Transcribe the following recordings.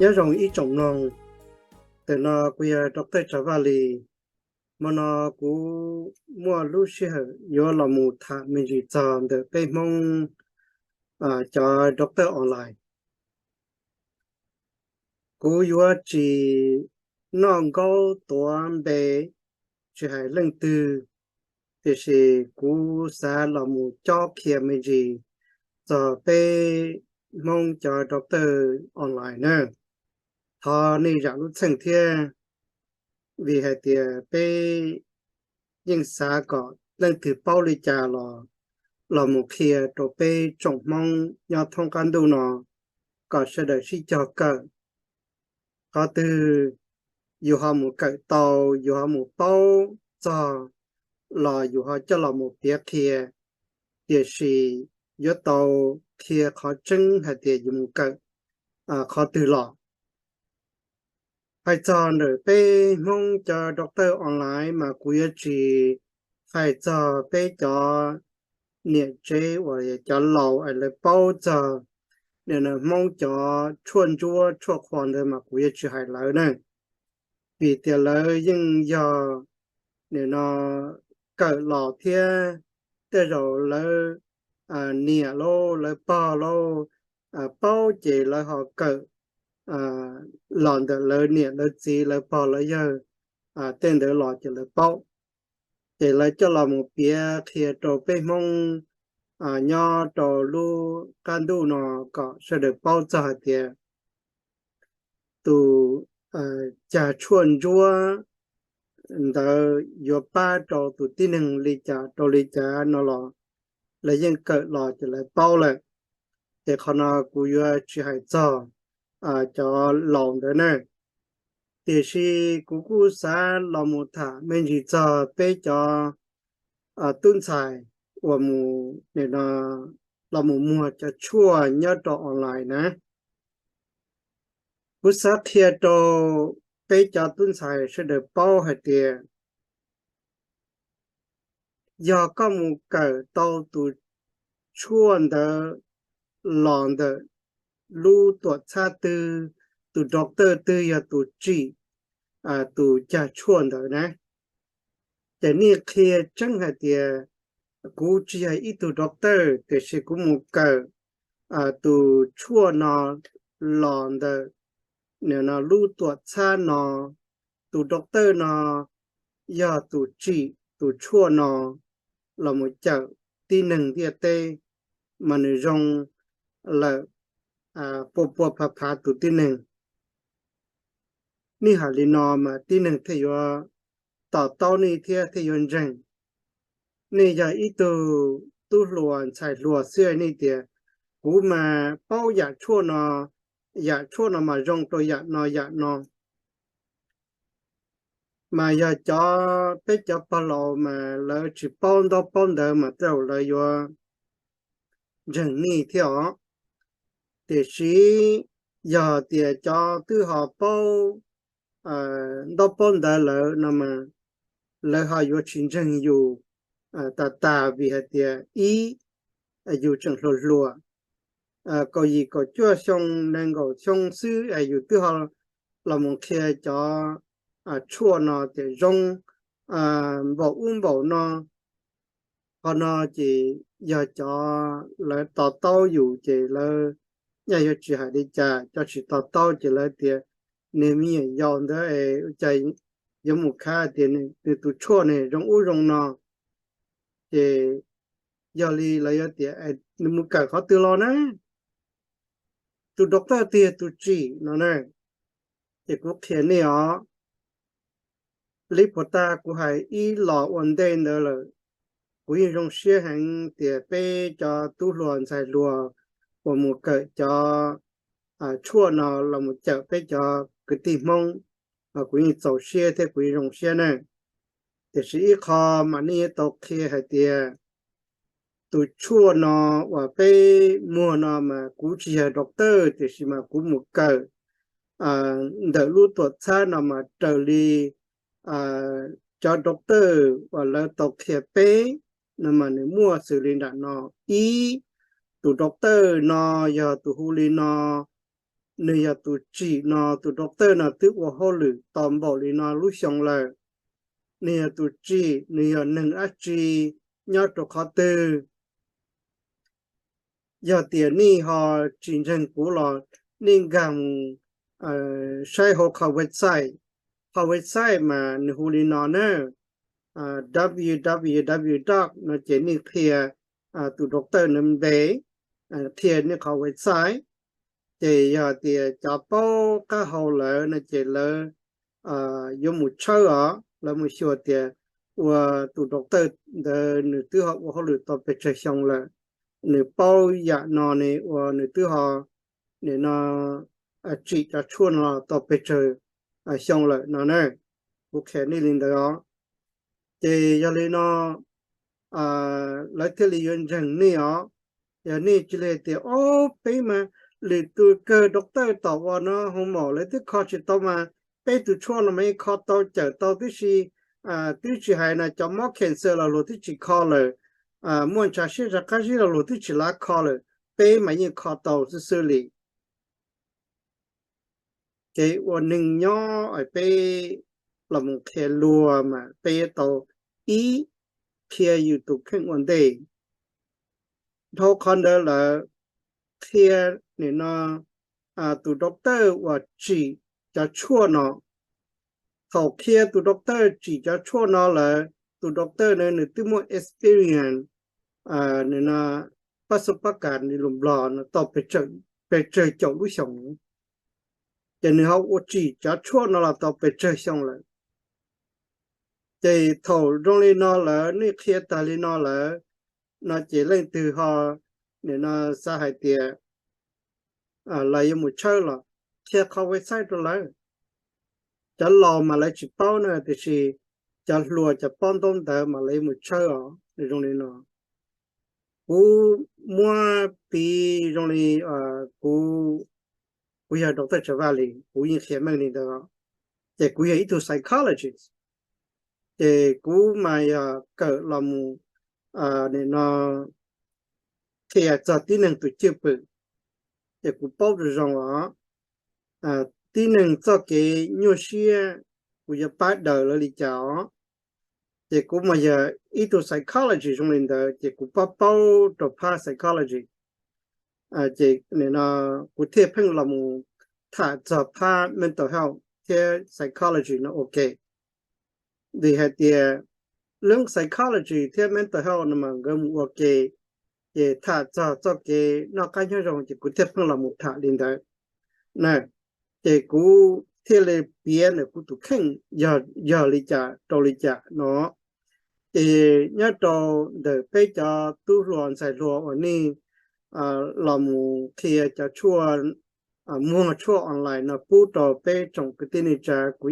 Nyob zoo ib tsoom mloog, ntawm no kuv yog Doctor Tsav Vaj Lis. Hmo no kuv muaj lub sij hawm yuav los mus tham me ntsis txog ntawm peb Hmoob cov doctor online. Kuv yuav tsis noj nkaub tuav npe, tsis hais leej twg, tiam sis kuv xav los mus cob qhia me ntsis txog peb Hmoob cov doctor online na. Thov nej zam lub txheej thiab, vim hais tias peb yeej xav kom leej twg paub li cas los, los mus qhia rau peb tsoom Hmoob nyob thoob qab ntuj no kom sawv daws sib cog kawm. Qhov twg yus ho mus kawm tau, yus ho mus paub txog los yus ho coj los mus piav qhia, tiam sis yuav tau qhia qhov tseeb hais tias yus mus kawm qhov twg los. Hais txog ntawm peb Hmoob cov doctor online mas kuv yuav tsis hais txog peb cov niam tsev uas cov laus es lawv paub txog nim no Hmoob cov tshuaj ntsuab tshuaj qhua ntawd mas kuv yuav tsis hais lawv na, vim tias lawv yeej yog nim no kawm los thiab, tej zaum lawv niam lauj lawv pog lauj paub ces lawv ho kawm los ntawm lawv niam lawv txiv lawv pog lawv yawg tej ntawd los ces lawv paub, ces lawv coj los mus piav qhia rau peb Hmoob nyob rau lub qab ntuj no kom sawv daws paub txog hais tias tus cag tshuaj ntsuab ntawd yuav pab rau tus tib neeg li cas rau li cas no los lawv yeej kawm los ces lawv paub lawm. Ces qhov no kuv yuav tsis hais txog cov laus ntawd na, tiam sis kuv kuj xav los mus tham me ntsis txog peb cov tub ntxhais uas mus, los mus muag cov tshuaj nyob rau online na. Kuv xav qhia rau peb cov tub ntxhais sawv daws paub hais tias yog koj mus kawm tau tus tshuaj ntawd los ntawm lub tuam txhab twg, tus doctor twg yog tus tsim tus cag tshuaj ntawd na, ces nej qhia tseeb hais tias kuv tsis yog ib tug doctor, tiam sis kuv mus kawm tus tshuaj no los ntawm lub tuam txhab no, tus doctor no yog tus tsim tus tshuaj no los mus cawm tib neeg ntiaj teb, mas nws zoo lawm pua pua phav phav tus tib neeg. Nej hais li no mas tib neeg thiaj yuav to taub nej thiab thiaj yuav ntseeg. Nej yog ib tug tub hluas ntxhais hluas xwb nej tias kuv mas paub yam tshuaj no, yam tshuaj no mas zoo rau yam no yam no. Mas yog cov, peb cov pog laus mas lawv tsis paub ntaub paub ntawv mas tej zaum lawv yuav ntseeg nej thiab os. Tiam sis yog tias cov twb ho paub ntaub paub ntawv lawm no mas lawv ho yuav tsis ntseeg yus tas tas vim hais tias ib, yus tseem hluas hluas, kaum yim kaum cuaj xyoo nees nkaum xyoo xwb es yus twb ho los mus qhia cov tshuaj no tias zoo npaum ub npaum no. Qhov no ces yog cov lawv to taub yus ces lawv nyaj yuav tsis hais li cas, cov tsis to taub ces lawv tias niag me nyuam yaus ntawd es ua cas yuav mus khav tias nws tus tshuaj ne zoo ub zoo no. Ces yog li lawv yuav tias nws mus kawm qhov twg los na, tus doctor twg yog tus tsim no na. Ces kuv qhia nej os, li puas tas kuv hais ib los ua ntej ntawd lawm, kuv yeej zoo siab heev tias peb cov tub hluas ntxhais hluas uas mus kawm cov tshuaj no los mus cawm peb cov kwv tij Hmoob, kuv yeej txaus siab thiab kuv yeej zoo siab na. Tiam sis ib qho mas nej yuav tau qhia hais tias tus tshuaj no uas peb muag no mas kuv tsis yog doctor tiam sis mas kuv mus kawm ntawm lub tuam txhab no mas raws li cov doctor uas lawv tau qhia peb no mas nws muaj xws li nram no. Ib, tus doctor no yog tus hu li no, nws yog tus tsim no, tus doctor no twb ua hauj lwm tau npaum li no lub xyoo lawm, nws yog tus tsim, nws yog neeg dab tsi, nyob rau qhov twg. Yog tias nej ho tsis ntseeg kuv los nej nkag mus saib hauv qhov website. Qhov website mas nws hu li no na, www dot no ces nej qhia tus doctor no npe, qhia nej qhov website. Ces yog tias cov paub qab hau lawm no ces lawv yuav mus tshawb os, lawv mus xyuas tias ua tus doctor ntawd nws twb ho ua hauj lwm tau pes tsawg xyoo lawm, nws paub yam no ne ua nws twb ho nim no tsim cov tshuaj no tau pes tsawg xyoo lawm no na. Kuv qhia nej li ntawd os. Ces yog li no lawv thiaj li yuav ntseeg nej os. Yog nej cia li hais tias, o, peb mas lwm tus kawg doctor tom uas no hoo maum lawv twb kho tsis tau mas peb tus tshuaj no mas yeej kho tau cawm tau tib si, twb tsis hais na cov mob cancer los luag twb tsis kho lawm, muaj ntshav siab ntshav qab zib los luag twb tsis lav kho lawm, peb mas yeej kho tau xwb xwb li. Kev ua neeg nyob peb los mus qhia luag mas peb yuav tau ib, qhia yus tus kheej ua ntej. Dhau qhov ntawd lawm, qhia nim no tus doctor uas tsim cov tshuaj no. Thaum qhia tus doctor tsim cov tshuaj no lawm, tus doctor na nws twb muaj experience nim no pab xub pab kas li lus Nplog no tau pes tsawg caum lub xyoo, ces nws ho ua tsim cov tshuaj no los tau pes tsawg xyoo lawm. Ces thaum zoo li no lawm, nej qhia tag li no lawm, no ces leej twg ho nim no xav hais tias lawv yuav mus tshawb los qhia qhov website rau lawv. Cov laus mas lawv tsis paub na, tiam sis cov hluas cov paub ntaub ntawv mas lawv yuav mus tshawb os. Zoo li no, kuv muab piv zoo li kuv, kuv yog doctor Tsav Vaj li, kuv yeej qhia meej li ntawd. Ces kuv yog ib tug psychologist, ces kuv mas yog kawm los mus nim no qhia txog tib neeg tus cwj pwm, ces kuv paub rau zoo os. Tib neeg txoj kev nyuaj siab, kuv yuav pab daws lawv li cas os. Ces kuv mas yog ib tug psychologist zoo li ntawd, ces kuv paub paub rau phab psychology. Ces nim no kuv thiaj pheej los mus tham txog phab mental health thiab psychology no ua ke. Vim hais tias lub psychology thiab mental health no mas nkawd mus ua ke, ces tham txog txoj kev noj qab nyob zoo ces kuv thiaj pheej los mus tham li ntawd. Ces kuv thiaj li piav ntawm kuv tus kheej yog li cas rau li cas no. Ces nyob rau ntawm peb cov tub hluas ntxhais hluas uas nej los mus qhia cov tshuaj, muag tshuaj online no pub rau peb tsoom kwv tij neej tsa, kuv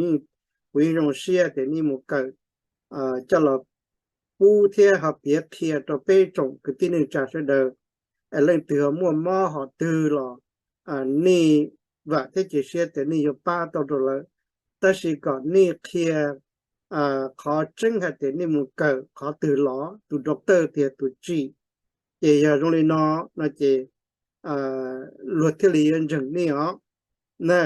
yeej zoo siab tias nej mus kawm coj los pub thiab ho piav qhia rau peb tsoom kwv tij neej tsa sawv daws. Es leej twg ho muaj mob hom twg los nej vam thiab cia siab tias nej yuav pab tau rau lawv, tab sis kom nej qhia qhov tseeb hais tias nej mus kawm qhov twg los, tus doctor tiag tus tsim. Ces yog zoo li no, no ces luag thiaj li yuav ntseeg nej os. Na,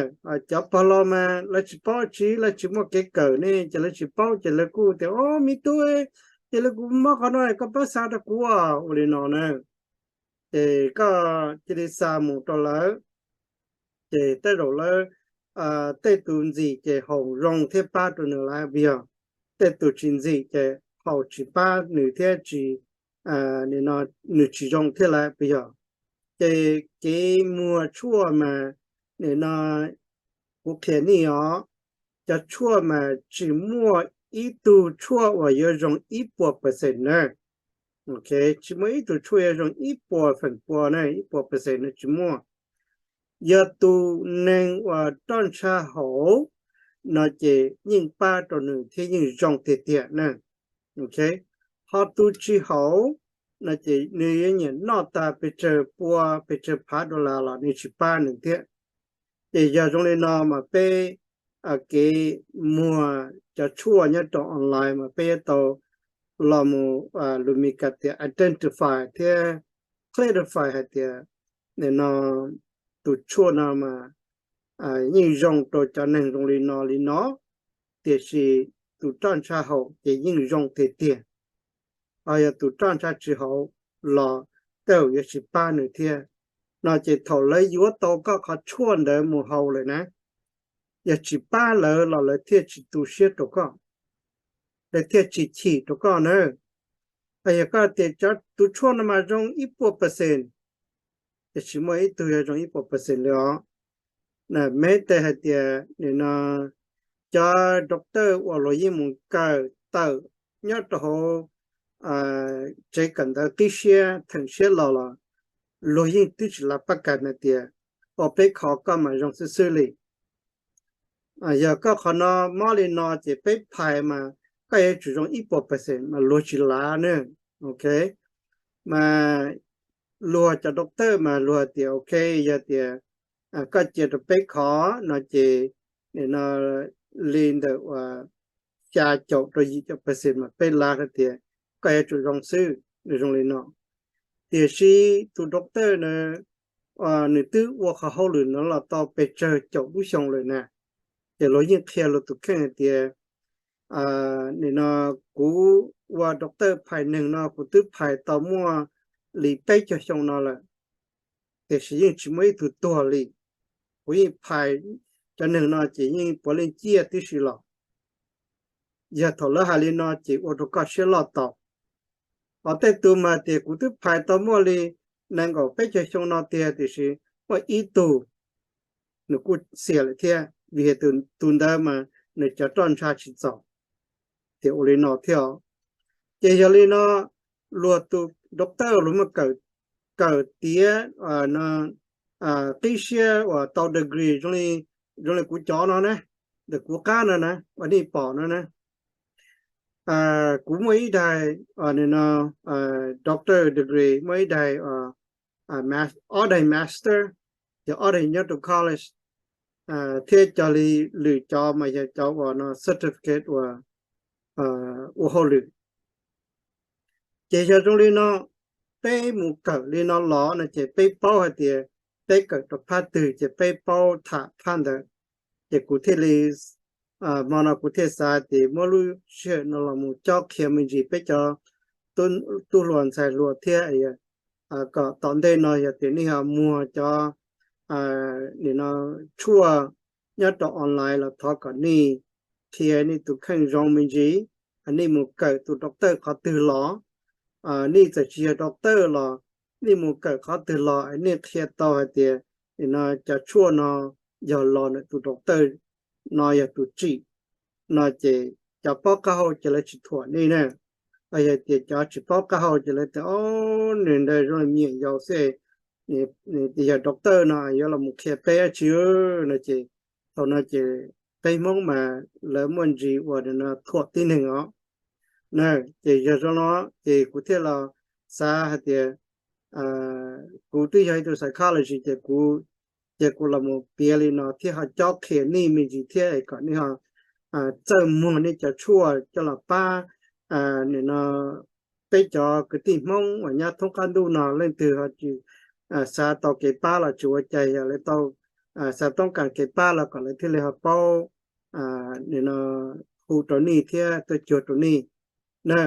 cov pog laus mas lawv tsis paub tsi, lawv tsis muaj kev kawm ne, ces lawv tsis paub ces lawv kuj tias, o, me tub, ces lawv kuv mob qhov no koj pab xa rau kuv, ua li no na. Ces koj cia li xa mus rau lawv, ces tej zaum lawv, tej tus ntxim ces haus zoo thiab pab rau nws lawm puas yog? Tej tus tsis ntxim ces haus tsis pab nws thiab tsis, nws tsis zoo thiab lawm puas yog? Ces kev muag tshuaj mas, nim no kuv qhia nej os, cov tshuaj mas tsis muaj ib tug tshuaj uas yuav zoo ib puas percent na. Tsis muaj ib tug tshuaj yuav zoo ib puas feem pua na, ib puas percent na tsis muaj. Yog tus neeg uas roj ntsha haum no ces yeej pab rau nws thiab yeej zoo tiag tiag na. Ho tus tsis haum no ces nws yuav nyiam noj tag pes tsawg pua pes tsawg phav dollar los nws tsis pab nws thiab. Ces yog zoo li no mas peb kev muag cov tshuaj nyob rau online mas peb yuav tau los mus, lus Mis Kas tias identify thiab clarify hais tias nim no tus tshuaj no mas yeej zoo rau cov neeg zoo li no li no, tiam sis tus roj ntsha haum ces yeej zoo tiag tiag. Ho yog tus roj ntsha tsis haum los tej zaum yuav tsis pab nws thiab. No ces thaum lawv yuav tau koj qhov tshuaj ntawd mus haus lawm na, yog tsis pab lawv los lawv thiaj tsis tu siab rau koj, lawv thiaj tsis chim rau koj na. Yog koj tias cov tus tshuaj no mas zoo ib puas percent, ces tsis muaj ib tug yog zoo ib puas percent li os. Meb tej hais tias nim no cov doctor uas luag yeej mus kawm tawm nyob rau hauv tsev kawm ntawv qib siab theem siab los los luag yeej twb tsis lav pab kas hais tias, o, peb kho koj mas zoo xwb xwb li. Yog koj qhov no mob li no ces peb phais mas koj yuav tsum zoo ib puas percent mas luag tsis lav ne. Ok, mas luag cov doctor mas luag tias ok, yog tias koj cia rau peb kho no ces nim no li ntawm uas xya caum rau yim caum percent mas peb lav hais tias koj yuav tsum zoo xwb, nws zoo li no. Tiam sis tus doctor na, nws twb ua qhov hauj lwm no los tau pes tsawg caum lub xyoo lawm na, ces luag yeej qhia luag tus kheej hais tias nim no kuv ua doctor phais neeg no kuv twb phais tau muaj li peb caug xyoo no lawm, tiam sis yeej tsis muaj ib tug tuag li. Kuv yeej phais cov neeg no ces yeej puav leej ciaj tib si los. Yog thaum lawv hais li no ces ua rau koj siab loj tau. Ho tej tus mas tias kuv twb phais tau muaj li nees nkaum peb caug xyoo no tiag tiam sis muaj ib tug nws kuj xiam lawm thiab, vim tus ntawd mas nws cov roj ntsha tsis txaus, tias ua li no thiab. Ces yog li no luag tus doctor luag muaj kawm tiav qib siab uas tau degree zoo li kuv cov no na, ntawm kuv qab no na uas nej pom no na. Kuv muaj ib daig doctor degree, muaj ib daig, ob daig master, yog ob daig nyob rau college, thiab cov li lwm cov mas yog cov uas no certificate uas ua hauj lwm. Ces yog zoo li no, peb mus kawm li no los no ces peb paub hais tias peb kawm rau phab twg ces peb paub tham phab ntawd. Ces kuv thiaj li, hmo no kuv thiaj xav tias muab lub sij hawm no los mus cob qhia me ntsis peb cov tub hluas ntxhais hluas thiab kom tom ntej no yog tias nej ho muag cov nim no tshuaj nyob rau online los thov kom nej qhia nej tus kheej zoo me ntsis, nej mus kawm tus doctor qhov twg los, nej txawm tsis yog doctor los nej mus kawm qhov twg los nej qhia tau hais tias nim no cov tshuaj no yog los ntawm tus doctor no yog tus tsim no ces cov paub qab hau ces lawv tsis thuam nej na. Yog tias cov tsis paub qab hau ces lawv tias, o, nws ntawd zoo li me nyuam yaus xwb, yog doctor no yuav los mus qhia peb dab tsi no ces thaum no ces peb Hmoob mas lawv muaj ntsis uas no thuam tib neeg os. Ces yog zoo no ces kuv thiaj los xav hais tias kuv twb yog ib tug psychology ces kuv, ces kuv los mus piav li no thiab ho cob qhia nej me ntsis thiab kom nej ho txawj muag nej cov tshuaj coj los pab nim no peb cov kwv tij Hmoob uas nyob thoob qab ntuj no leej twg ho tsis xav tau kev pab los tsis ua cas, yog lawv tau xav toob kas kev pab los kom lawv thiaj li ho paub nim no hu rau nej thiab tuaj cuag rau nej na.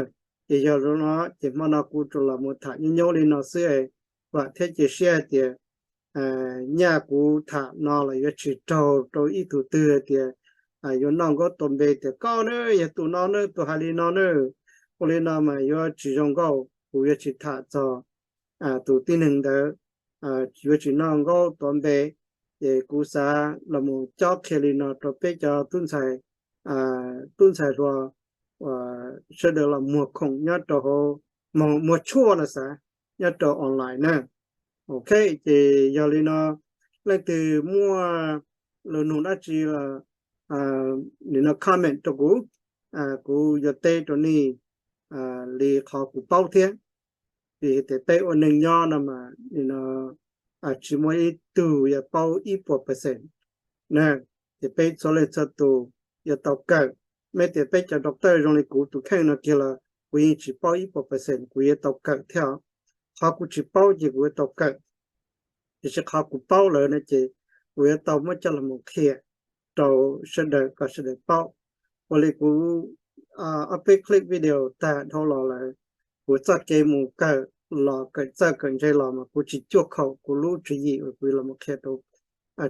Ces yog zoo no ces hmo no kuv tsuas los mus tham nyob nyob li no xwb, vam thiab cia siab hais tias nyaj kuv tham no los yuav tsis raug rau ib tug twg hais tias yuav noj nkaub tua npe tias koj ne yog tus no ne tus hais li no ne. Ua li no mas yuav tsis zoo nkauj, kuv yuav tsis tham txog tus tib neeg ntawd, yuav tsis noj nkaub tua npe. Ces kuv xav los mus cob qhia li no rau peb cov tub ntxhais, tub ntxhais hluas uas sawv daws los muag khoom nyob rau hauv, muag tshuaj no xav nyob rau online na. Ok, ces yog li no leej twg muaj lus nug dab tsi los nim no comment rau kuv, kuv yuav teb rau nej li qhov kuv paub thiab. Vim tias peb ua neeg nyob no mas nim no tsis muaj ib tug yuav paub ib puas percent na. Ces peb txhua leej txhua tus yuav tau kawm. Meb tias peb cov doctor zoo li kuv tus kheej no kiag los kuv yeej tsis paub ib puas percent, kuv yuav tau kawm thiab. Qhov kuv tsis paub ces kuv yuav tau kawm, tiam sis qhov kuv paub lawm no ces kuv yuav tau muab coj los mus qhia rau sawv daws kom sawv daws paub. Ua li kuv ob peb clip video tag dhau los lawm, kuv txoj kev mus kawm los kawm txawj kawm ntse los mas kuv tsis cuaj khaum kuv lub tswv yim uas kuv los mus qhia rau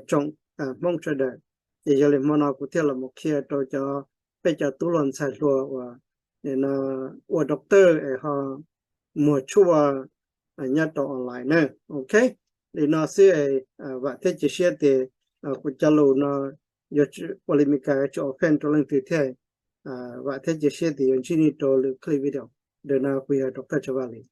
tsoom Hmoob sawv daws. Ces yog li hmo no kuv thiaj los mus qhia rau cov, peb cov tub hluas ntxhais hluas uas ua doctor es ho muag tshuaj nyob rau online na. Ok, li no xwb es vam thiab cia siab tias kuv cov lus no yuav ua li Meskas yuav tsis offend rau leej twg thiab. Vam thiab cia siab tias yuav ntsib nej rau lwm clip video. Ntawm no kuv yog doctor Tshav Vaj Lis.